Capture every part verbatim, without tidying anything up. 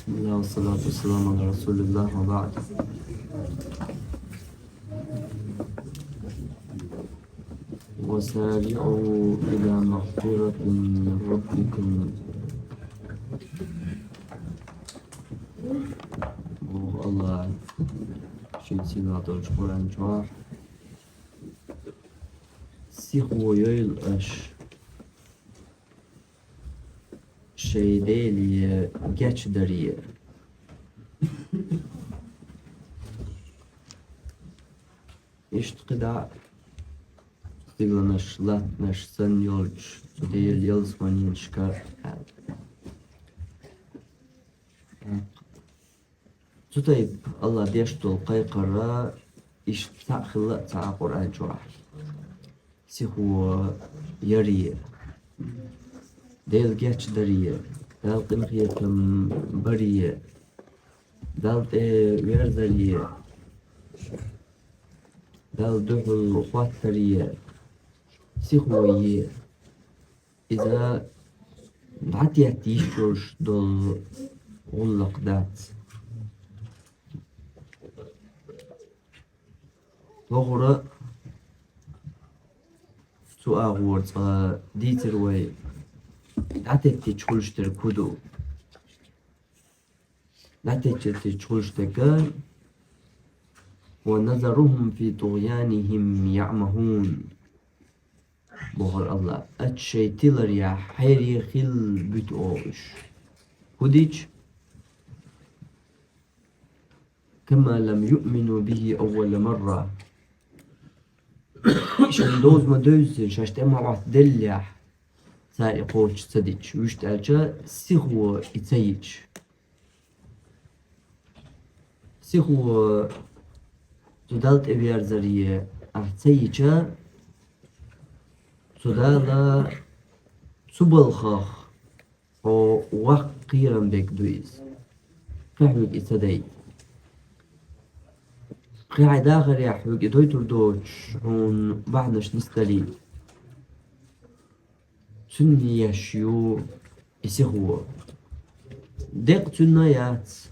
بسم الله والصلاة والسلام على رسول الله وبعد. وسارعوا إلى مغفرة من ربكم. Бо Аллах шийна сийлахь долчу Къуръан чохь: «Сихо йойла аша шайн Деле гечдаре». Иштта кхидӀа а стигланаш, латтанаш санна йолчу цу Делан ялсаманенашка аьлла. Цу тайпа Аллах деш долу кхайкхар иштта цхьаъ хилла а ца Къуръан чохь. Сихо яре, Дела гечдаре, Далла къинхетам баре, Далла тӀе верзаре, Далла дуьхьал хӀоттаре, сихо е. Иза дӀатетта йиш йолуш долу гӀуллакх дац. Вахара цу агӀора цкъа дийцира вай, дӀатеттича хуьлуш дерг хӀун ду. ДӀатеттича хуьлуш дерг: «ونذرهم في طغيانهم يعمهون», бохура Аллах. Оцу шайн тиларехь хьере хилла буьту оха уьш. ХӀун дича? «كما لم يؤمنوا به أول مرة». Шайн доза ма-девззина, шаьш тӀе ма-Ӏоттаделлехь, цара и кхочуш ца дича, вуьшта аьлча, сихо и ца йича. Сихо цу Далла тӀе верзаре ахь ца йича, цу Дала цу балхах хьо ваккха кхерам берг ду иза. Кхин хьоьга и ца дайта. Кхин хьайн дахарехь хьоьга и дойтур доцуш, хьуна бахьанаш нисдалийта. Цуьнан еш ю и сихо. Деккъа цуьнан а яц,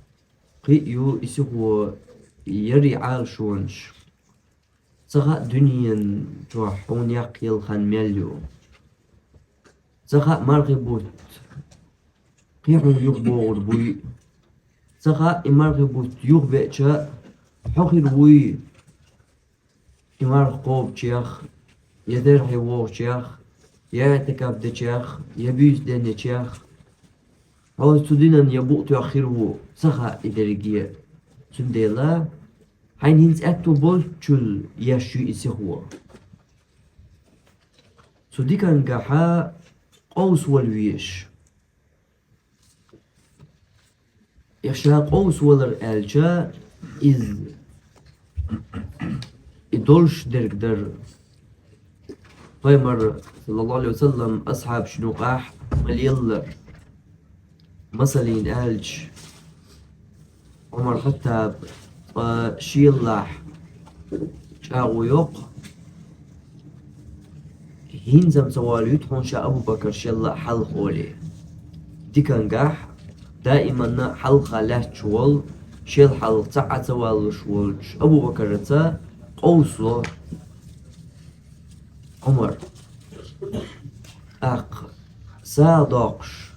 кхин а ю и сихо яре Ӏалашонаш. Ца хаьа дуьнен чохь хьуна яккха йолу хан мел ю. Ца хаьа мархи бутт кхин хьуна юхабогӀур буй. Ца хаьа и мархи бутт юхабеача хьо хир вуй и марха кхобучех, я дерхье вогӀучех, я иӀтикаф дечех, я буьйса денъечех. Хьо цу динан я букъ тоьхна хир ву, ца хаьа и дерриге. Цундела хьайна хӀинца аьтто болччул еш ю и сихо. Цу дикангахьа къовсавала везаш. И ша къовсавалар аьлча, иза и долуш дерг дара. Пайхамар, саллаллаху Ӏалайхи ва саллам, асхьабашна юкъахь ма леллара. Масаллин аьлча, Ӏумар-Хаттаб ткъа шелалахь чӀагӀо йоккху: «ХӀинца-м ца волуьйту хьуна ша Абу-Бакар шелла а хьалха», — олий. Дикангахь даиманна хьалха лаьтташ волу, шел хьалха цхьа а ца валлуш волчу Абу-Бакарца къовсало Ӏумар. ТӀаккха сагӀа доккхуш,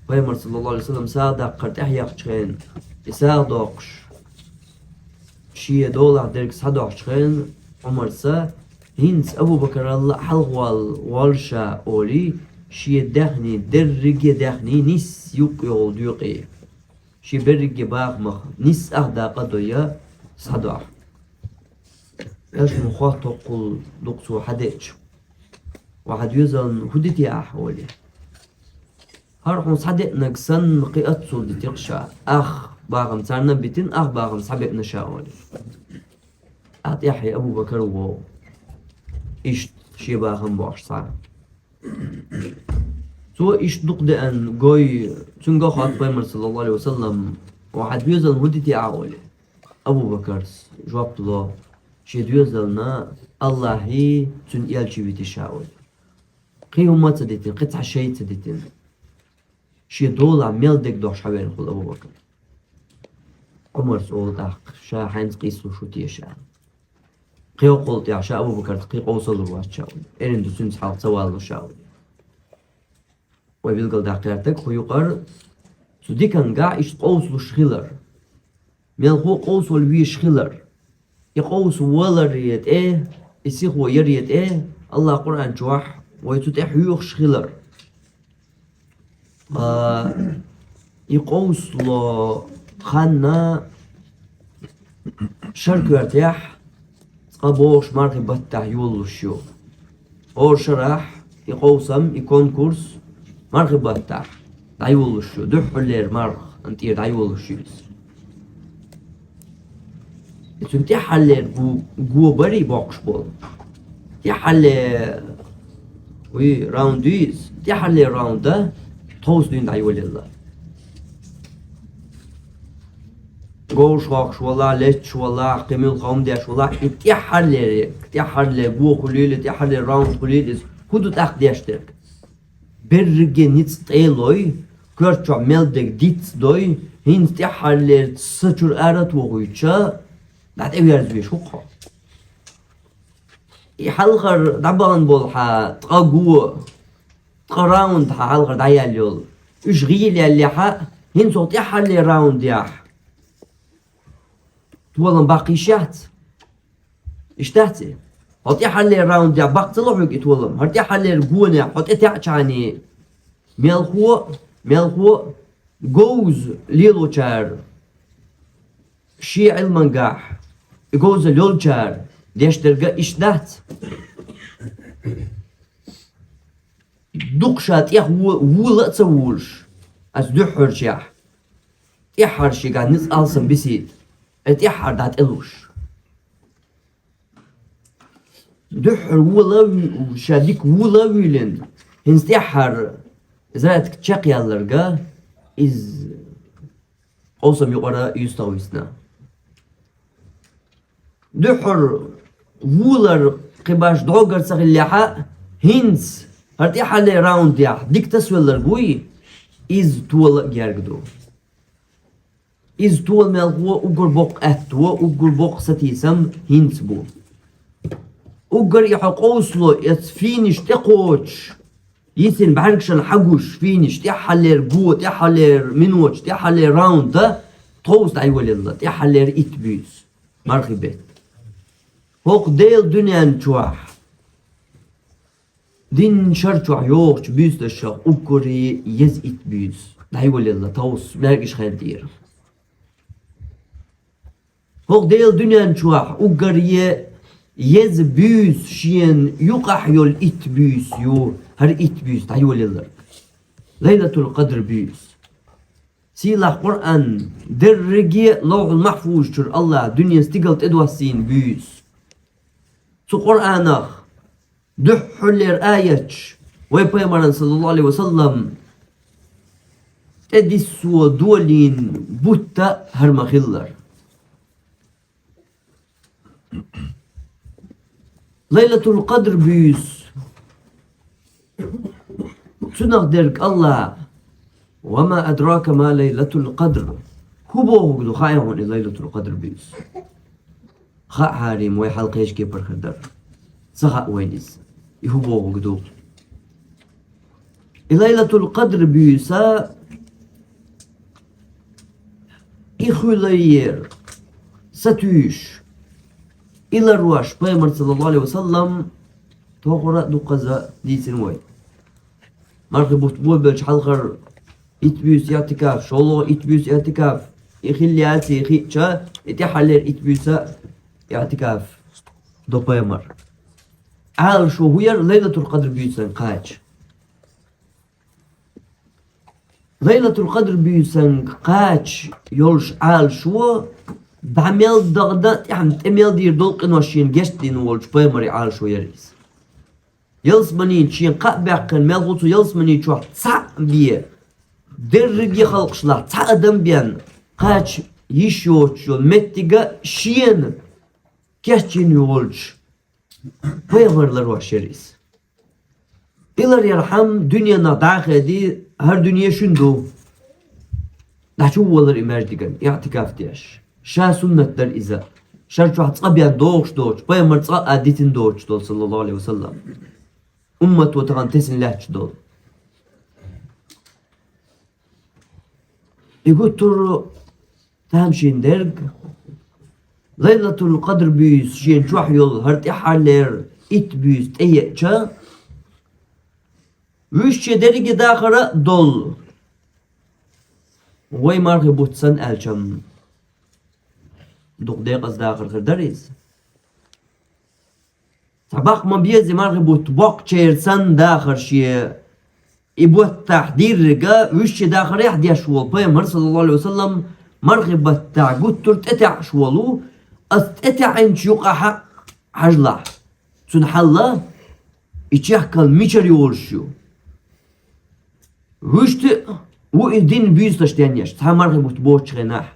Пайхамар, саллаллаху Ӏалайхи ва саллам, сагӀа даккхар тӀаьхьа яьккхачу хенахь, и сагӀа доккхуш, шен долахь дерг схьадохьучу хенахь, Ӏумарца: «ХӀинца Абу-Бакарал а хьалха валла воллу ша», — олий, шен даьхний, дерриге а даьхний нисса юккъе йолу доькъе. Шен берриге а бахамах нисса ах дакъа а дой, схьадохьу. Аьшна хӀоттоккхул дукха цо хьадеача: «Ва хьан доьзална хӀун дити ахь?» — олий. «ХӀара хьуна схьадеанарг санна кхин аццул дити-кх ша. Ах бахам царна а битина, ах бахам схьабеана ша», — олий. Ткъа тӀаьхье Абу-Бакар вогӀу, иштта шен бахам бохьуш цхьа. Цо иштта дукха деана гой, цуьнга а хотту Пайхамар, саллаллаху Ӏалайхи ва саллам: «Ва хьан доьзална хӀун дити ахь?» — олий. Абу-Бакарс жоп ло: «Шен доьзална Аллахьий, цуьнан элчий вити ша», — олий. Кхин хӀумма а ца дитина, кхин цхьа шай а ца дитина. шен долахь мел дегдохьуш хьавеана хилла Абу-Бакр. Ӏумарс олу тӀаккха, ша хьаьнца къийсалуш ву теша. Кхин хӀокхул тӀехь ша Абу-Бакарца кхин къовсалур вац ша ву. Эрна ду цуьнца хьалха ца валлуш ша ву. Вай билгалдаккха гӀертарг хӀун ю-кх, цу дикангахь иштта къовсалуш хилар. Мелхо къовсавала везаш хилар. И къовсаваларе тӀе, и сихо яре тӀе, АллахӀа Къуръан чохь вай цу тӀе хьоьхуш хилар. Ткъа и къовсало хан шар коьртехь, цкъа бохуш мархи баттахь йолалуш ю. ХӀора шарахь и къовсам, и конкурс мархи баттахь дӀайолалуш ю, дуьххьарлера мархана тӀера дӀайолалуш ю иза. И цуьнан тӀаьххьарлера го, го барий боккхуш болу. ТӀаьххьарле, вуй, раунд ю иза. ТӀаьххьарлера раунда тховса дуьйна дӀайолаелла. Говш хохкуш валахь, летташ валахь, кхин муьлхха хӀума деш валахь, и тӀаьххьарлера, тӀаьххьарле го хуьлийла, тӀаьххьарлера раунд хуьлийла иза. ХӀун ду тӀаккха деш дерг? Берриге ницкъ тӀе а лой, коьрта чохь мел дерг диц а дой, хӀинца тӀаьххьарлера са чуьра ара а тохуьйтуш, дӀа тӀеверзавеш ву-кх хьо. И хьалхара дӀабахана болу хьан ткъа го, ткъа раунд хьан хьалхара дӀаяьлла йолу. Уьш гӀийла яьллехь а, хӀинца хӀокху тӀаьххьарлера раундехь толам баккха йиш яц. Иштта дац и? Хьо тӀаьххьарлера раундехь баккха ца ло хьоьга и толам. ХӀара тӀаьххьарлера гонехь хьо тӀетаьӀча хьуна, мелхо а, мелхо а, говза лелочара, шен Ӏилмангахь и говзалла йолчара деш дерг а иштта дац. Дукха ша тӀех во-, вола а ца волуш, аса дуьххьарчехь, тӀаьххьара шегахь ницкъ алсам бисийта, ткъа тӀаьххьара дӀа тӀелуш. Дуьххьара вола а вуь-, ша дика вола а вуьйлина, хӀинца тӀаьххьара зарядка чекхъялларг а, иза къовсам юкъара юьстах висна. Дуьххьара волар кхин баш дӀогар ца хиллехь а, хӀинца хӀара тӀаьххьарлера раундехь дика тасавелларг вуй, иза тола а герга ду. Иза тола мелхо уггар боккха аьтто, уггар боккха сатийсам хӀинца бу. Уггар и хьо къовсало, эца финиш тӀекхочуш, йисина бӀаьргашна хьагуш финиш, тӀаьххьарлера го, тӀаьххьарлера минот, тӀаьххьарлера раунд а тховса дӀайолаелла, тӀаьххьарлера итт буьйса, мархи бетта. ХӀокху Делан дуьнен чохь, дийнна шар чохь йогӀучу буьйсанашах уггаре еза итт буьйса дӀайолаелла тховса бӀаьргашна тӀера. ХӀокху Делан дуьнен чохь уггаре еза буьйса шена юкъахь йолу итт буьйса ю, хӀара итт буьйса дӀайолаелларг. Лайлатул-Къадр буьйса. Сийлахь Къуръан дерриге а Ловхьул-Махьфуз чуьра АллахӀа дуьне стигала тӀедоссийна буьйса. Цу Къуръанах дуьххьарлера аяташ вай пайхамаран, саллаллаху Ӏалайхи ва саллам, тӀедиссо долийна бутт а хӀара ма-хиллара. Лайлатул-Къадр буьйса. Цунах дерг АллахӀа: «Ва ма адрака ма лайлатул-къадр». ХӀун бохург ду хаьий хьуна и Лайлатул-Къадр буьйса? Хаьа хьарий, вай хьалха кхечу кепара хир дара. Ца хаьа вайна иза. И хӀун бохург ду? И Лайлатул-Къадр буьйса и хуьлайера сатуьйсуш, и ларвеш пайхамар, саллаллаху Ӏалайхи ва саллам, тохара а дуккхаза дийцина вай. Мархи бутт бобелча хьалхара итт буьйса иӀтикаф, шолгӀа итт буьйса иӀтикаф, и хилла яций хиъча, и тӀаьххьарлера итт буьйса иӀтикаф до пайхамар. Ӏалашо хӀун яра Лайлатул-Къадр буьйсанга кхача? Лайлатул-Къадр буьйсанга кхача йолуш Ӏалашо, дӀа мел дахана, тӀаьхьа тӀе мел дийр долу къинош шена гечдина волчу пайхамаре Ӏалашо яра иза. Ялсаманин чу шена кхаъ баьккхина, мелхо цу ялсамани чохь цхьаъ бен, дерриге а халкъашлахь цхьа адам бен, кхача йиш йоцуш йолу меттиг а шена кечйина йолчу пайхамар ларвеш яра иза. И ларъярхьама дуьненах дӀа а хеди, ХӀара дуьне шуьн ду. ДӀачуволар и маьждиган, иӀтикаф деш. Ша суннат дар иза. Шар чохь цкъа бен догӀуш доцуш, пайхамар цкъа а дитина доцуш долу, саллаллаху алейхи ва саллам. Уммато тахана тесна лаьтташ долу. И гуттар а тамашийна дерг, Лайлатул-Къадр буьйса шен чохь йолу хӀара тӀаьххьарлера итт буьйса тӀееъча, вуьшта шен дерриге дахар а долу. Вай мархи бутт санна аьлча-м, дукха декъаза дахар хир дара иза. Цхьа баккха ма беза и мархи бутт боккхачеран санна дахар шен. И баттахь дийриг а вуьшта шен дахарехь деш волу пайхамар, саллаллаху алейхи ва саллам, мархи баттахь гуттар а тӀетаьӀаш волу, аса тӀетаьӀначу юкъахь а хьажалахь. Цуьнан хьал а, и чехкалла мичара йолуш ю. Вуьшта а ву и дина буьйсанаш денъеш, цхьа мархи бутт боцучу хенахь.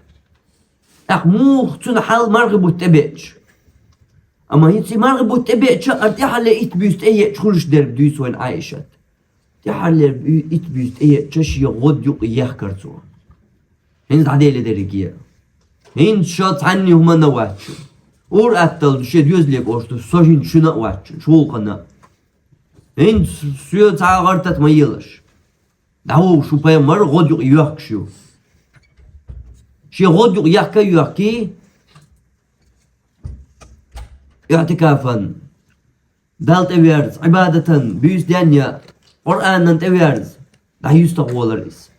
ТӀаккха муха цуьнан хьал мархи бутт тӀебеъча? Амма хӀинца и мархи бутт тӀебеъча, хӀара тӀаьххьарлера итт буьйса тӀееъча хуьлуш дерг дуьйцу вайна Ӏайшат. ТӀаьххьарлера итт буьйса тӀееъча, шен гӀод юкъа ехкара цо. ХӀинца дӀаделира дерриге. ХӀинца ша цхьанна хӀуманна а вац шуна. Ур-атталла шен доьзале кхочуш ду, со хӀинца шуна а вац шуна, шу гӀуллакхана а. ХӀинца соьца цхьа гӀар-тата ма елаш. ДӀавогӀуш ву пайхамар, гӀод юкъа йоьхкуш ю. Шен гӀод юкъа ехка а йоьхкий, иӀтикафан, Далла тӀеверза, Ӏибадатан, буьйса денъян, Къуръанан тӀеверза, дӀаюьстагӀволар иза.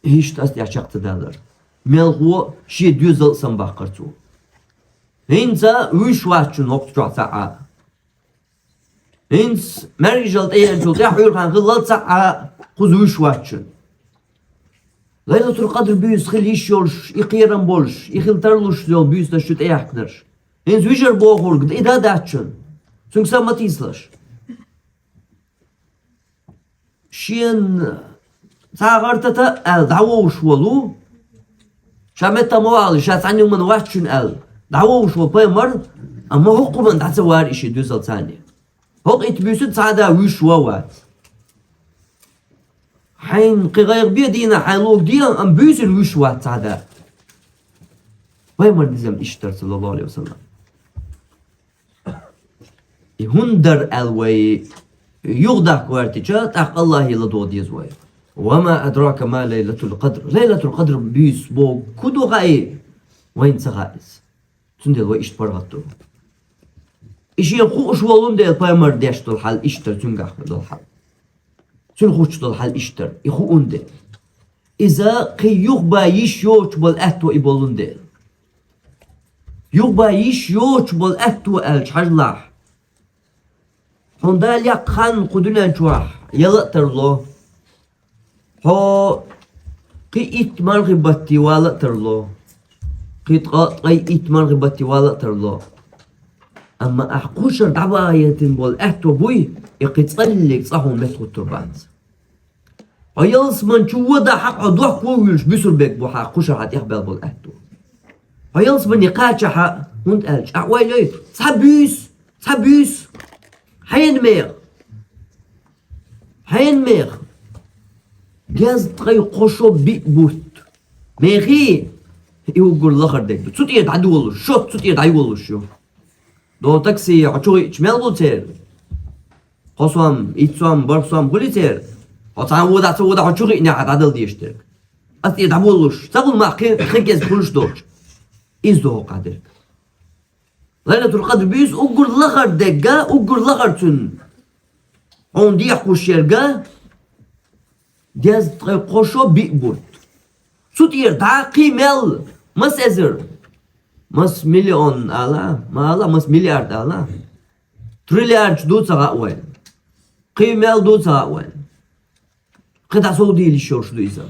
Иштта аса тӀехь чекх ца далар. Мелхо а шен доьзал а самабаккхара цо. ХӀинца вуьйш вац шуна хӀокху чохь цхьа а. ХӀинца маьркӀажалла тӀееанчул тӀаьхьа хьуьйрхан хилла цхьа а кхуза вуьйш вац шуна. Лайлатул-Къадр буьйса хила йиш йолуш, и кхерам болуш, и хила тарлуш йолу буьйсанаш ю тӀеяхкинарш. ХӀинца вижар бохург и дан дац шуна. Цуьнга са ма тийсалаш. Шен цхьа гӀар-тата аьлла дӀавогӀуш волу, ша меттах ма валахь, ша цхьанна хӀуманна вац шуна аьлла дӀавогӀуш волу пайхамар, амма хӀокху хӀуманна дӀа ца вара и шен доьзалца. ХӀокху итт буьйсанна цхьа а да вуьйш ван вац. Хьайна кхин гӀайгӀа бен дийна, хьайн лулахь де, амма буьйсанна вуьйш вац цхьа а да. Пайхамар низам иштта дара, саллаллаху алейхи ва саллам. И хӀунда дара аьлла вай юхадахка гӀертича, тӀаккха Аллахье ладогӀа деза вай. «Ва ма адрака ма лайлатул къадр». Лайлатул къадр буьйса бохург хӀун ду хаьий? Вайна ца хаьа иза. Цундела вай иштта паргӀат ду. И шена хууш волун дела пайхамар деш долу хьал иштта дара, цуьнгахь долу хьал. Цуьнан хуттуш долу хьал иштта дара, и хуун дела. Иза кхин юхабан йиш йоцуш болу аьтто и болун дела. Юхабан йиш йоцуш болу аьтто аьлча хьажалахь. Хьуна Дала яккха хан кху дуьнен чохь яла а тарло. Хьо кхин итт мархи батте вала а тарло. Кхин ткъа, ткъе итт мархи батте вала а тарло. Амма ахь кхушара дӀавахийтина болу аьтто буй, и кхин цкъа а леллиг цкъа хьуна меттахӀуттур бац. Хьо ялсаман чу вадахь а, хьо дохко а вуьйлуш буьсур берг бу хьан кхушара хьан тӀехбаьлла болу аьтто. Хьо ялсамане кхачахь а, хӀунда аьлча ахь ойла йой, цхьа буьйса, цхьа буьйса, хьенан меха, хьенан меха, дезткъе кхо шо биъ бутт. Мехий, и уггар лахара дерг ду. Цу тӀера дӀадолуш, шо цу тӀера дӀайолуш ю. До такси хьо чу гӀиъча мел ву церан? Кхо сом, итт сом, бархӀ сом хуьлий церан? Хьо цхьана вода, ца вода, хьо чу гӀиънехь дӀадала дезаш дерг. Аса тӀе дӀаболуш, ца хуьлу ма кхин, кхин кӀезиг хуьлуш долчу. Иза ду хӀокху дерг. Лайлатул къадр буьйса уггар лахара дерг а, уггар лахара цуьнан. Хьуна дехьа кхуш ерг а, дезткъе кхо шо биъ бутт. Цу тӀера дӀа кхин мел, маса эзар, маса миллион ала, ма ала, маса миллиард ала. Триллиардаш ду ца хаьа вайна. Кхин мел ду ца хаьа вайна. Кхин дӀа сов дийла йиш йолуш ду иза.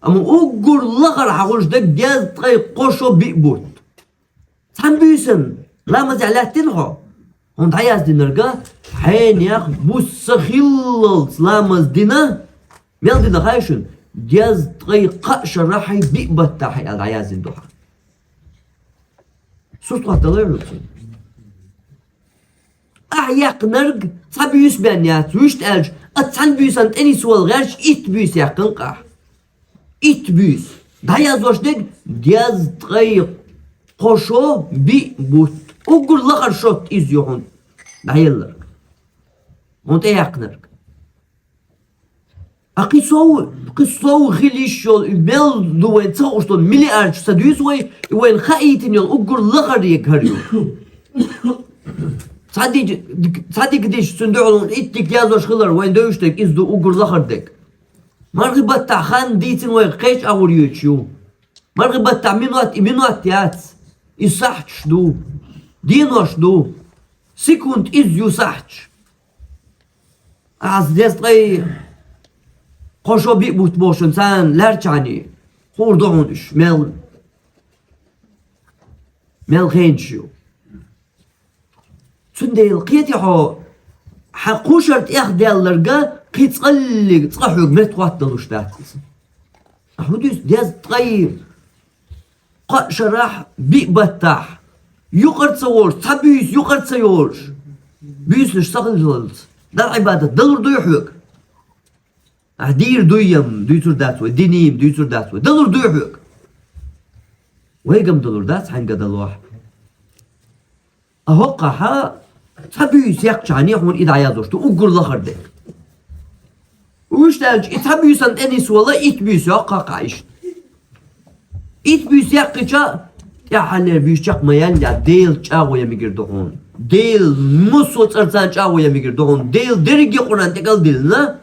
Амма уггар лахара хьан хуьлуш дерг дезткъе кхо шо биъ бутт. Цхьана буьйсанна ламазехь лаьттина хьо? Хьуна дӀаяздинарг а, хьенех буса хиллалц ламаз дина, мел дина хаьий шуна? Дезткъе кхаа шарахь хьайн биъ баттахь аьлла дӀаяздина ду хьан. Сурт хӀотталой хьуна цуьнан? Ахьа яьккхинарг цхьа буьйса бен яц, вуьшта аьлча, а цхьана буьйсан тӀе нисвала гӀерташ итт буьйса яьккхина-кх ахьа. Итт буьйса. ДӀаязъеш дерг дезткъеи кхо шо биъ бутт. Уггар лахара шот иза ю хьона дӀаелларг. Хьона тӀеяьккхинарг. А кхин сов, кхин сов хила йиш йолу, и мел ду вайна ца хууш долу миллиардаш ца дуьйцу вай, и вайна хаийтина йолу уггар лахара ерг хӀара ю. Цхьа диг-, цхьа дика дича, цуьнан дуьхьал хьуна итт дика язъеш хилар, вайна девзаш дерг иза ду уггар лахара дерг. Мархи баттахь хан дийцина вайга кхечу агӀор йоьдуш ю. Мархи баттахь минот, и минот яц. И сахьташ ду. Денош ду. Секунд иза ю сахьташ. Ахьа дезткъеи кхо шо биъ бутт бохучун царна лаьрчахьана хуур ду хьуна уьш мел, мел хенаш ю. Цундела кхетий хьо, хьан кхушара тӀехдаьлларга кхин цкъа а, цкъа хьоьга меттахӀотталуш дац иза. Ахьа хӀун дуьйцу дезткъеи кхоъ шарахь, биъ баттахь, юкъара ца волуш, цхьа буьйса юкъара ца йолуш, буьйсанаш ца хиллалц, Далла Ӏибадат далур дуй хьоьга? Ахьа дийр дуй-м дуьйцур дац вай, динийн-м дуьйцур дац вай, далур дуй хьоьга? Вайга-м далур дац, хьаьнга далахь. А хӀокхахь цхьа буьйса яьккхича хьуна и дӀаязъеш ду, уггар лахара дерг. Вуьшта аьлча, и цхьа буьйсан тӀе нисвала итт буьйса йоккху-кх ахьа иштта. Итт буьйса яьккхича, тӀаьххьара буьйса чекх ма яьлла, Делаца чӀагӀо ян мегар ду хьуна. Дела массо а цӀарца чӀагӀо ян мегар ду хьуна. Дела дерриге Къуръан тӀекӀел диллина,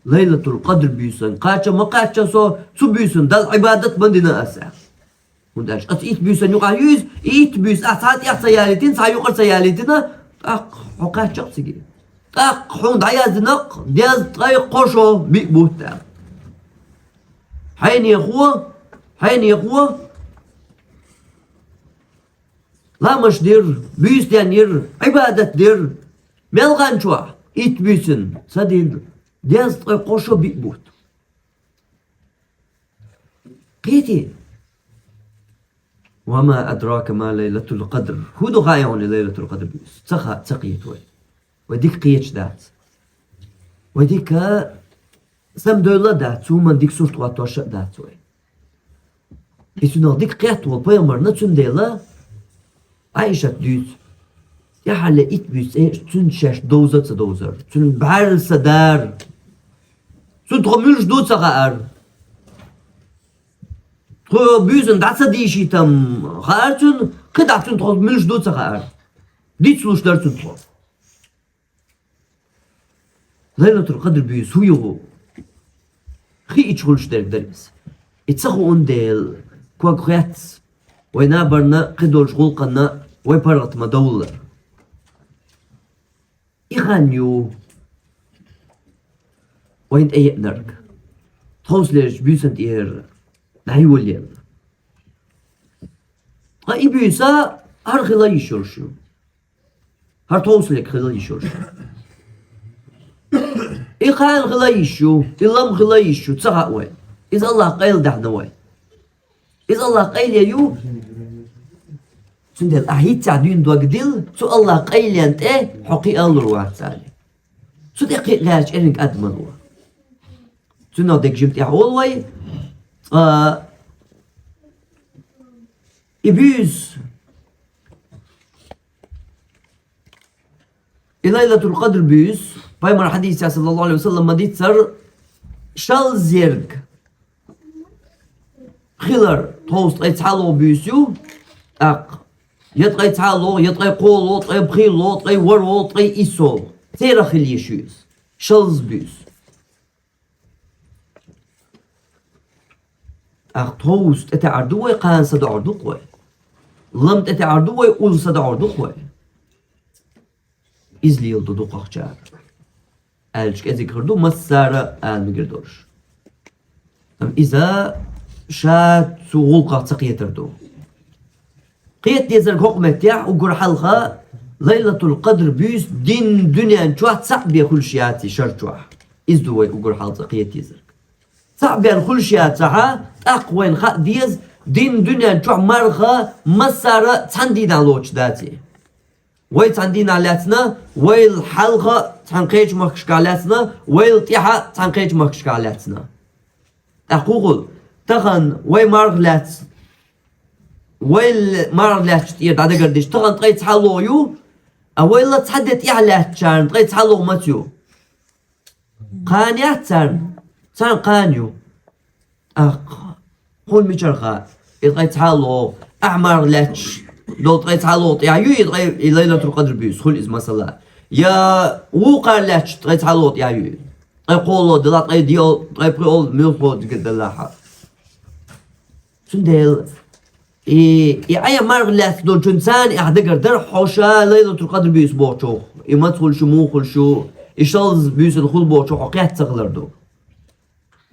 Лайлатул-Къадр буьйсан кхача ма кхаьчча со, цу буьйсан Далла Ӏибадат ма дина аса. ХӀунда аьлча аса итт буьйсан юкъахь ю иза, и итт буьйса ахьа цхьа тӀехь ца ялийтина, цхьа юкъара ца ялийтина, тӀаккха хьо кхачча-кх цига. ТӀаккха хьуна дӀаяздина-кх дезткъеи кхо шо биъ бутт аьлла. Хьенехо, хьенехо ламазаш дира, буьйса денйира, Ӏибадат дира, мел хан чохь итт буьйсанна ца дина дезткъеи кхо шо биъ бутт. Кхетий? «Ва ма адрака ма лайлатул къадр». ХӀун ду хаьий хьуна и Лайлатул Къадр буьйса? Ца хаьа, ца кхета вай. Вай дика кхеташ дац. Вай дика самадевлла а дац, цу хӀуманна дика сурт хӀоттош а дац вай. И цунах дика кхетта волу пайхамарна, цундела Ӏайшат дуьйцу. ТӀаьххьара итт буьйса цӀе, цуьнан шаьш довза а ца довзара, цуьнан бӀаьрса дара. Цунна тхо муьлш ду ца хаьара. Тхо буьйсанна дӀа ца дийшийта-м хаьара цунна, кхидӀа цунна тхо муьлш ду ца хаьара. Дицлуш дара цунна тхо. Лайлатул Къадр буьйса хӀун ю? Хиъча хуьлуш дерг дара иза. И ца хуун дела, ког хецна, вай набарна, кхидолчу гӀуллакхна вай паргӀат ма довллара. И хан ю вайна тӀееанарг. Тховсалерчу буьйсанна тӀера дӀайолаелла. Ткъа и буьйса хӀара хила йиш йолуш ю. ХӀара тховсалерг хила йиш йолуш ю. И хан хила йиш ю, и лам хила йиш ю, ца хаьа вай. Иза АллахӀ къайладаьхна вай. Иза АллахӀ къайле ю. Цундела ахьа хӀинццехь дуьйна дог дилла, цу АллахӀ къайлен тӀе хьо кхиалур вац аьлла. Цу тӀе кхиа гӀерташ эрна кӀадман ву. Цунах дерг жима тӀехь олу вай. Цкъа и буьйса, и Лайлатул Къадр буьйса, пайхамар хьадисехь, саллаллаху Ӏалайхи ва саллам, ма-дийццара, шалзерг хилар тховса ткъе цхьалгӀа буьйса ю, тӀаккха я ткъе цхьалгӀа, я ткъе кхоалгӀа, ткъе пхийлгӀа, ткъе ворхӀалгӀа, ткъе иссалгӀа. Церах хила йиш ю иза. Шалза буьйса. ТӀаккха тховса тӀетаьӀар ду вай, кхана садоӀур ду-кх вай. Лам тӀетаьӀар ду вай, улло садоӀур ду-кх вай. Иза леладо дукхахчара. Аьлча кӀезиг хир ду, массара а ала мегар долуш. Амма иза ша цу гӀуллакхах ца кхетар ду. Кхета дезарг хӀокху меттехь уггар хьалха Лайлатул Къадр буьйса дин дуьнен чохь цхьаъ бен хуьлуш яц и шар чохь. Иза ду вай уггар хьалха кхета дезарг. Цхьаъ бен хуьлуш яцахьа, тӀаккха вайна хаа деза, дин дуьнен чохь марха массара а цхьана дийнахь лоцуш дац и. Вай цхьан дийнахьа лаьцна, вайл хьалха цхьан кхечу махкашкахь лаьцна, вайл тӀаьхьа цхьан кхечу махкашкахь лаьцна. ТӀаккха хӀун хуьлу? Тахана вай марха лаьцна, вайл марха лаьцначу тӀера дӀадагардича, тахана ткъе цхьалло ю, а вайл цхьа де тӀаьхьа лаьцначарна ткъе цхьалло маца ю? Кхана яц царна? Царна кхана ю. ТӀаккха хьуна мичара хаьа? И ткъе цхьалло, ахьа марха лаьцча долу ткъе цхьалло тӀаьхьа ю, и ткъе, и Лайлатул-Къадр буьйса хуьлу иза масала. Я вукхара лаьцча ткъе цхьалло тӀаьхьа ю и? Ткъе кхоалло делахь, ткъе диъалло, ткъе пхоьалло, муьлххо дика делахь а. Цундела и, и Ӏе марха лаьцна долчунна царна ахь дагардара, хьо ша Лайлатул-Къадр буьйса бохучух, и маца хуьлуш ю, муха хуьлуш ю, и шалза буьйсанна хуьлу бохучух хьо кхетта ца хилар ду.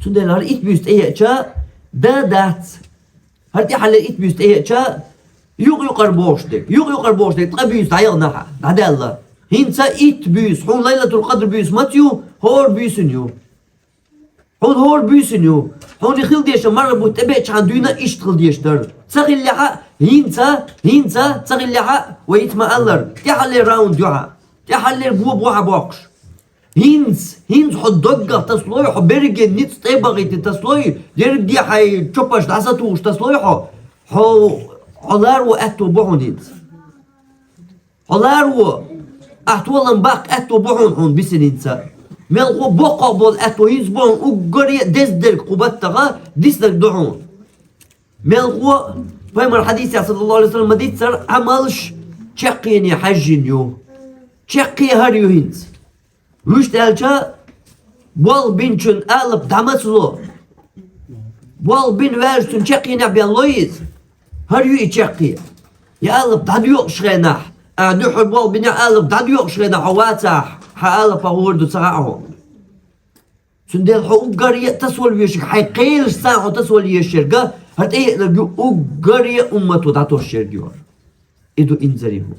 Цундела хӀара итт буьйса тӀееача, да, дац. ХӀара тӀаьххьарлера итт буьйса тӀееача, юкъ-юкъара бохуш дерг, юкъ-юкъара бохуш дерг, ткъа буьйса дӀаяхана хьан, дӀадаьлла. ХӀинца итт буьйса, хьуна Лайлатул-Къадр буьйса маца ю, хӀора буьйсанна ю. Хьуна хӀора буьйсанна ю. Хьуна и хила дезаш марха бутт тӀебеачхьана дуьйна иштта хила дезаш дара. Ца хиллехь а, хӀинца, хӀинца ца хиллехь а, вай хӀинца ма-аллара, тӀаьххьарлера раунд ю хьан. ТӀаьххьарлера го бу хьан боккхуш. ХӀинца, хӀинца хьо доггах тасалой, хьо берриге ницкъ тӀе а бахийтина тасалой, дерриге хьайн чопаш дӀасатухуш тасалой хьо, хьо, хьо ларо аьтто бу хьуна хӀинца. Хьо ларо, ахь толам баккха аьтто бу хьуна, хьуна бисина хӀинца. Мелхо боккхах болу аьтто хӀинца бу хьуна, уггаре а деза дерг кху баттаха диснарг ду хьуна. Мелхо а, пайхамар хьадисехь, саллаллаху алейхи ва саллям, ма-дийццара, Ӏамалш чаккхене хьаьжжина ю. Чаккхе хӀара ю хӀинца. Вуьшта аьлча, болх бинчун алапа дӀа маца ло? Болх бина ваьлча цунна чаккхенехь бен лой иза? ХӀара ю и чаккхе. И алапа дӀадоькъуш хенахь, а, дуьххьара болх бинехь алапа дӀадоькъуш хенахь хьо вацахь, хьан алапах хӀора ду ца хаьа хьуна. Цундела хьо уггаре а тасавала везарг, хьайн кхелашца хьо тасавала езаш ерг, хӀара тӀееанарг ю уггаре а уммато дӀатосуш ерг ю хӀара. И ду инзаре хӀума.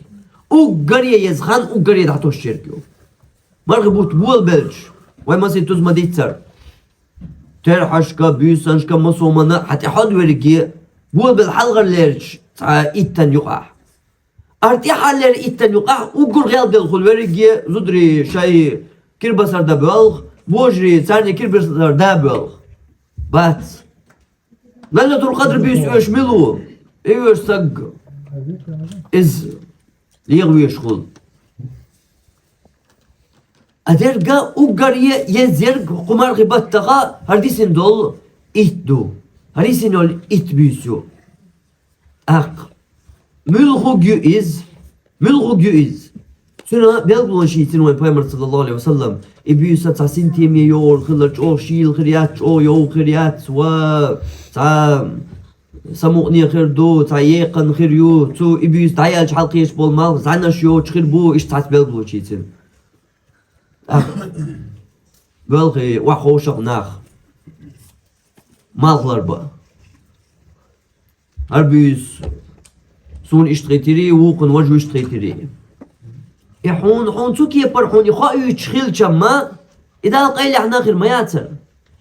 Уггаре еза хан уггаре дӀатосуш ерг ю. Мархи бутт болабелча, вай масийтта уза ма-дийццара. Терхьашка, буьйсанашка, массо а хӀуманна хьан тӀе хьода верриге, болабелла хьалхарлерчу цхьа иттан юкъахь. ХӀара тӀаьххьарлера иттан юкъахь уггар гӀелделла хуьлу верриге, зударий шайн кирбасар дан боьлху, божарий царний кирбасар дан боьлху. Бац. Лайлатул-Къадр буьйса оьшу мила ву? И оьшу саг. Иза леха везаш хуьлу. А дерга уггаре еза ерг кху мархи баттаха хӀара дисина долу итт ду. ХӀара дисина йолу итт буьйса ю. ТӀаккха муьлхарг ю иза? Муьлхарг ю иза? Цуьнан билгалонаш йийцина вайн пайхамар, саллаллаху алейхи ва саллям. И буьйса цхьа синтеме йогӀур хилар, чӀогӀа шийла хир яц, чӀогӀа йовха хир яц, ва цхьа самукъане хир ду, цхьа екхана хир ю, цу и буьйса дӀаяьлча хьалакхеташ болу малх зӀаьнаш йоцуш хир бу, иштта цхьацца билгалонаш йийцина. ТӀаккха боьлхий охьаховшахь нах малх ларбан. ХӀара буьйса суна иштта хийтира, вукхунна важа вуьшта хийтира. И хьуна, хьуна цу кепара хьуна и хоуьйтуш хилчамма, и Далла къайлаьхна хир ма яцара.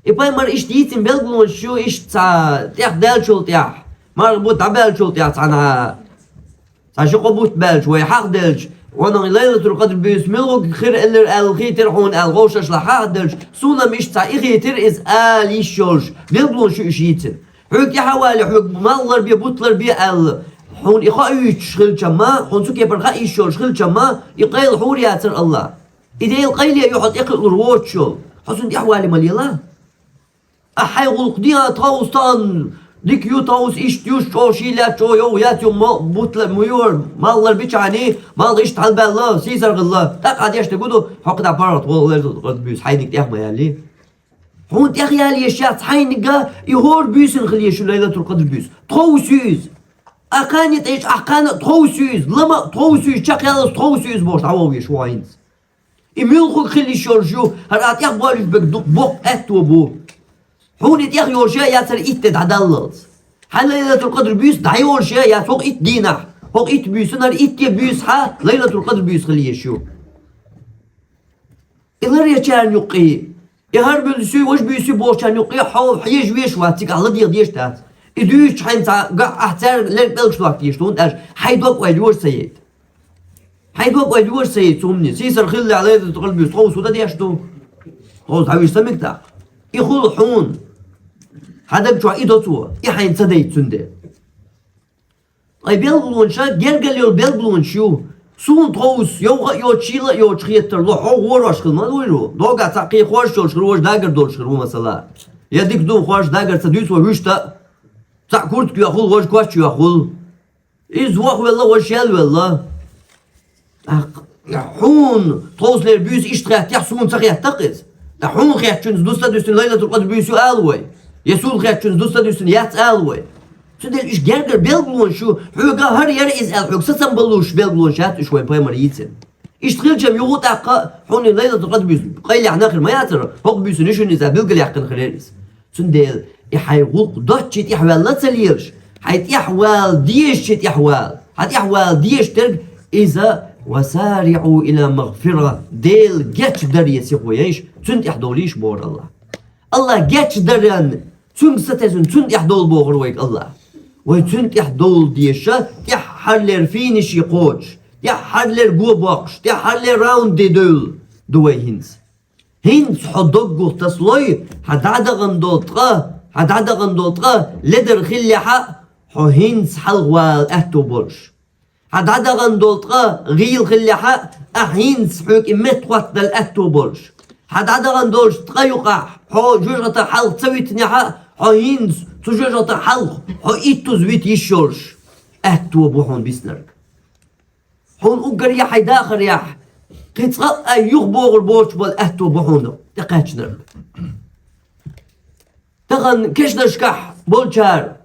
И пайхамар иштта йийцина билгалонаш ю, иштта цхьа тӀех даьллачул тӀаьхьа, марха бутт дӀабаьллачул тӀаьхьа цхьана цхьа ши-кхо бутт баьлча, вай хьахаделча, ванах Лайлатул-Къадр буьйса муьлхарг хир элира аьлла хийтира хьуна аьлла, вовшашла хьахаделча, суна-м иштта цхьа и хийтира иза ала йиш йолуш, билгалонаш ю уьш йийцина. Хьоьга тӀаьхьа вале, хьоьга малх ларбе, бутт ларбе аьлла, хьуна и хоуьйтуш хилчамма, хьуна цу кепара хаа йиш йолуш хилчамма, и къайла хьур яцара Аллах. И Делан къайле ю хьо тӀекхиалур воцуш йолу, хьо цунна тӀаьхьа вале ма лела. Ахьа хьайн гӀуллакх де, а, тховса тахана дика ю, тховса иштта ю, чӀогӀа шийла яц, чӀогӀа йовха яц ю, ма-, бутт лар-, ма ю, малх ларбичхьана, малх иштта хьалабаьлла, сийсара хилла, тӀаккха Ӏа деш дерг хӀун ду, хьо кхидӀа паргӀат волу лерзу къад буьйса хьайниг тӀех ма яьллий. Хьуна тӀех яла еш яц хьайниг, и хӀора буьйсанна хила еш ю Лайлатул-Къадр буьйса. Тховса ю иза. Ахь кхане тӀе ечу, ахь кхана а тховса ю иза. Лама а тховса ю иза, чекхъяллалц тховса ю иза бохуш дӀавохуьйтуш ву хьо хӀинца. И муьлхарг хила йиш йолуш ю, хӀара ахь тӀех болуьйтуш берг дукха боккха аьтто бу. Хьуна и тӀех йолуш я, яцара итт де дӀадаллалц. Хьан Лайлатул-Къадр буьйса дӀайолуш я, яц хӀокху итт дийнахь. ХӀокху итт буьйсанна хӀара итт де буьйса хьан Лайлатул-Къадр буьйса хила еш ю. И ларъечарна юккъе, и хӀара буьйса ю, важа буьйса ю бохучарна юккъе хьо хьежа веш вац, цига ахь ладегӀа дезаш дац. И дуьйцучу хьайна цхьа гахь ахь цаьрга лерг пӀелгаш доттуьйтуш ду, хӀунда аьлча хьайн дог ойла йожа ца яйта. Хьай дог ой дуаш ца йийца хӀумане, сийсара хиллехь Лайлатул-Къадр буьйса тховса хӀун дан деш ду? Тховса дӀавуьйш ца мега тӀаккха. И хул хьуна. Хьан даг чохь и до цо, и хьайна ца дайта цундела. Ткъа и белгалонаш, гергара йолу белгалонаш ю. Суна тховса йовха а йоцуш, шийла а йоцуш хетар ло, хьо гӀорош хила ма вуьйр ву. Догахь цхьаъ кхин хоржуш йолуш хир ву, важа дагар долуш хир ву, масала. Я дика ду хоржуш дагар ца дуьйцу вай вуьшта а. Цхьаъ куртка йохула, важа коч йохула. Иза вохвелла, важа шелвелла. ТӀаккха хьуна тховсалера буьйса иштта хеттехь, суна ца хеттахь иза? ТӀаккха хьуна хеттачуьнца дус ца дуьсина Лайлатул-Къадр буьйса ю ала вай? Я суна хеттачуьнца дус ца дуьсина яц ала вай? Цундела уьш гергара белгалонаш ю, хьоьга хӀара яра иза аьлла, хьоьга сацам балуш белгалонаш яц уьш вайн пайхамара йийцина. Иштта хилча-м юха тӀаккха хьуна и Лайлатул-Къадр буьйса къайлаьхьна хир ма яцара, хӀокху буьйсанна шуна иза билгалъяьккхина хир яра иза. Цундела и хьайн гӀуллакх доцчу тӀехь ваьлла ца лелаш, хьайн тӀехь вала дезачу тӀехь вала. Хьан тӀехь вала дезаш дерг иза: «Ва сариӀу иля магфира», Дела гечдаре сихо ейша, цуьнан тӀехь довлийша бохура АллахӀа. АллахӀа гечдаран, цуьнга сатесна, цуьнан тӀехь довла бохура вайга АллахӀа. Вай цуьнан тӀехь довла дезаш, тӀаьххьарлера финише кхочуш, тӀаьххьарлера го боккхуш, тӀаьххьарлера раунде девлла ду вай хӀинца. ХӀинца хьо доггах тасалой, хьан дӀадахана долу ткъа, хьан дӀадахана долу ткъа ледар хиллехь а, хьо хӀинца хьалхавала аьтто болуш. Хьан дӀадахана долу ткъа гӀийла хиллехь а, ахь хӀинца хьоьга и меттахӀоттадала аьтто болуш. Хьан дӀадахана долчу ткъа юкъахь хьо жоьжахатех хьалха ца витинехь а, хьо хӀинца цу жоьжахатех хьалха хьо иттуза вита йиш йолуш аьтто бу хьуна биснарг. Хьуна уггаре хьайн дахарехь кхин цкъа а юхабогӀур боцуш болу аьтто бу хьуна тӀекхаьчнарг. Тахана кешнашкахь болчара,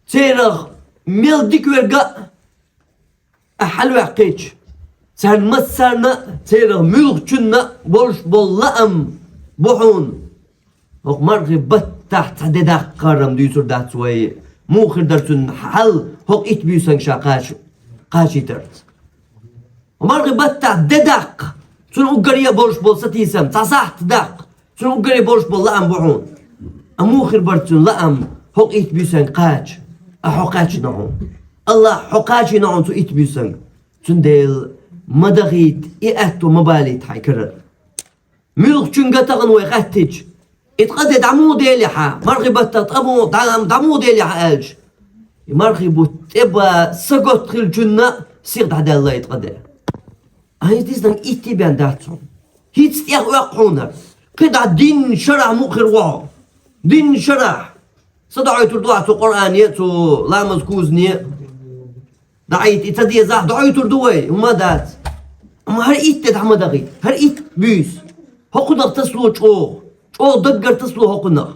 церах мел дика верг а ахь хьалаваьккхича, царна массарна а, церах муьлххачунна а болуш болу лаам бу хьуна. ХӀокху мархи баттахь цхьа де даккхарам дуьйцур дац вай, муха хир дара цуьнан хьал хӀокху итт буьйсанга ша кхача-, кхачийтарца. Мархи баттахь де даккха, цунна уггаре а болуш болу сатийсам, цхьа сахьт даккха, цунна уггаре болуш болу лаам бу хьуна. А муха хир бара цуьнан лаам хӀокху итт буьйсанга кхача, а хьо кхачийна хьуна? АллахӀа хьо кхачийна хьуна цу итт буьйсанга. Цундела ма дахийта, и аьтто ма балийта хьайн карара. Муьлххачуьнга тахана вай хаьттича, и ткъа де дӀа муха делахь, мархи баттахь ткъа муха, дӀа, дӀа муха делахь аьлча, и мархи бутт тӀе бан сагатта хиллачунна сиха дӀадаьлла и ткъа де. Айса дисанга итт бен дац хьуна. ХӀинца тӀех оьккху хьуна. Кхин дӀа дийнна шарахь мукъа хир ву хьо. Дийнна шарахь. Са доӀуьйтур ду ахь цу Къуръане а, цу ламаз кузане а. ДӀаӀийта и ца дезахь, доӀуьйтур ду вай, хӀума дац. Амма хӀара итт де дӀа ма дахийта, хӀара итт буьйса. ХӀокхунах тасало чӀогӀа, чӀогӀа даггара тасало хӀокхунах.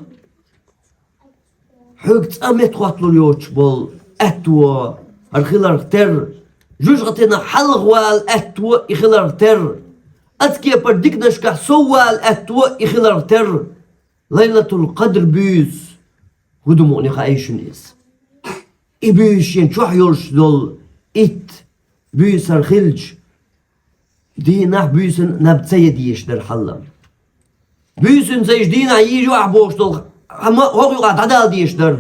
Хьоьга цкъа меттахӀотталур йоцуш болу аьтто хӀара хиларх терра, жоьжахатина хьалхавала аьтто и хиларх терра, ацкепара диканашкахь соввала аьтто и хиларх терра. Лайлатул-Къадр буьйса хӀун ду мукъане хаий шуна иза? И буьйса шен чохь йолуш долу итт буьйсара хилча, дийнахь буьйсанна наб ца ян дезаш дара хьалла. Буьйсанна ца йиш дийнахь йийр ю ахь бохуш долу хӀума хӀокху юкъахь дӀадала дезаш дара.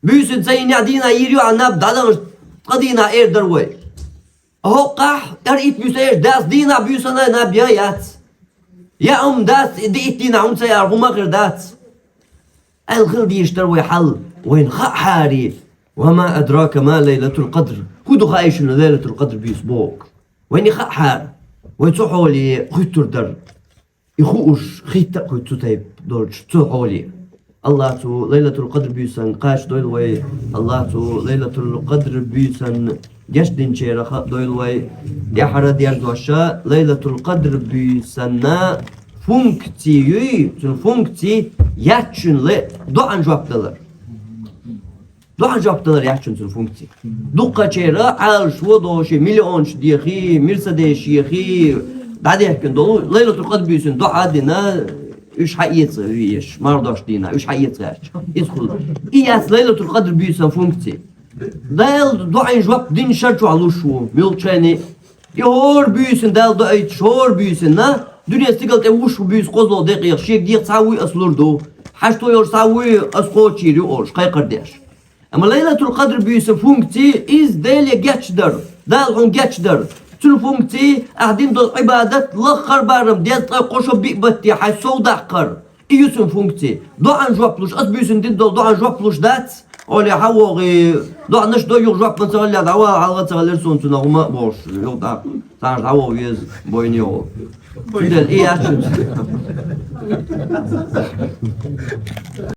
Буьйсанна ца йинехь дийнахь йийр ю ахь наб дӀадаханаш, ткъа дийнахь эр дара вай. ХӀокхахь, тӀера итт буьйса эш дац, дийнахь буьйсанна наб ян яц. Я хӀума дац, и ди итт дийнахь хӀума ца яр, хӀума хир дац. Аьлла хила дезаш дара вай хьал, вайна хаахьара. Ва ма адрака ма лайлатул къадр. ХӀун ду хаий шуна Лайлатул Къадр буьйса боху? Вайна хаахьара. Вай цу хьоле хуьттур дара. И хууш хӀитта а кхуьйту цу тайпа долчу цу хьоле. АллахӀа цу Лайлатул Къадр буьйсан кхача дойла вай. АллахӀа цу Лайлатул Къадр буьйсан гечдинчарах а дойла вай. Тхьара дерзош а Лайлатул Къадр буьйсанна функци юй, цуьнан функци яц шуна ле доӀан жоп далар. ДоӀан жоп далар яц шуна цуьнан функци. Дуккхачеран Ӏалашо дохуш, миллионаш дехий, Мерседесаш ехий, дӀадехкина долу, Лайлатул Къадр буьйсанна доӀа а дина, уьш хьаэца веш, марха дош дийна, уьш хьаэца гӀерташ. Иза хуьлу. И яц Лайлатул Къадр буьйсан функци. Дала доӀан жоп дина шар чохь луш ву, муьлххачу хенахь. И хӀора буьйсанна Дала доуьйтуш, хӀора буьйсанна, дуьнен стигала тӀе вуьш ву буьйса кхозлагӀа декъехь, шега деха цхьа вуй ас лур ду, хьашто йолуш цхьа вуй ас кхочуш йийр ю олуш, кхайкхар деш. Амма Лайлатул Къадр буьйсан функци иза Деле гечдар. Дала хьуна гечдар. Цуьнан функци ахь дина долу Ӏибадат лаххара барам, дезткъе кхо шо биъ баттахь хьайн сов даккхар. И ю цуьнан функци. ДоӀан жоп луш, ас буьйсанна дина долу доӀан жоп луш дац, олий хьан вогӀий, доӀанаш до юха жоп ма ца хилла, дӀавала хьалха ца хилира суна цунах хӀума а бохуш, юха тӀаккха цхьана дӀавогӀа веза, бойне гӀо. Цундела и яц шуьца.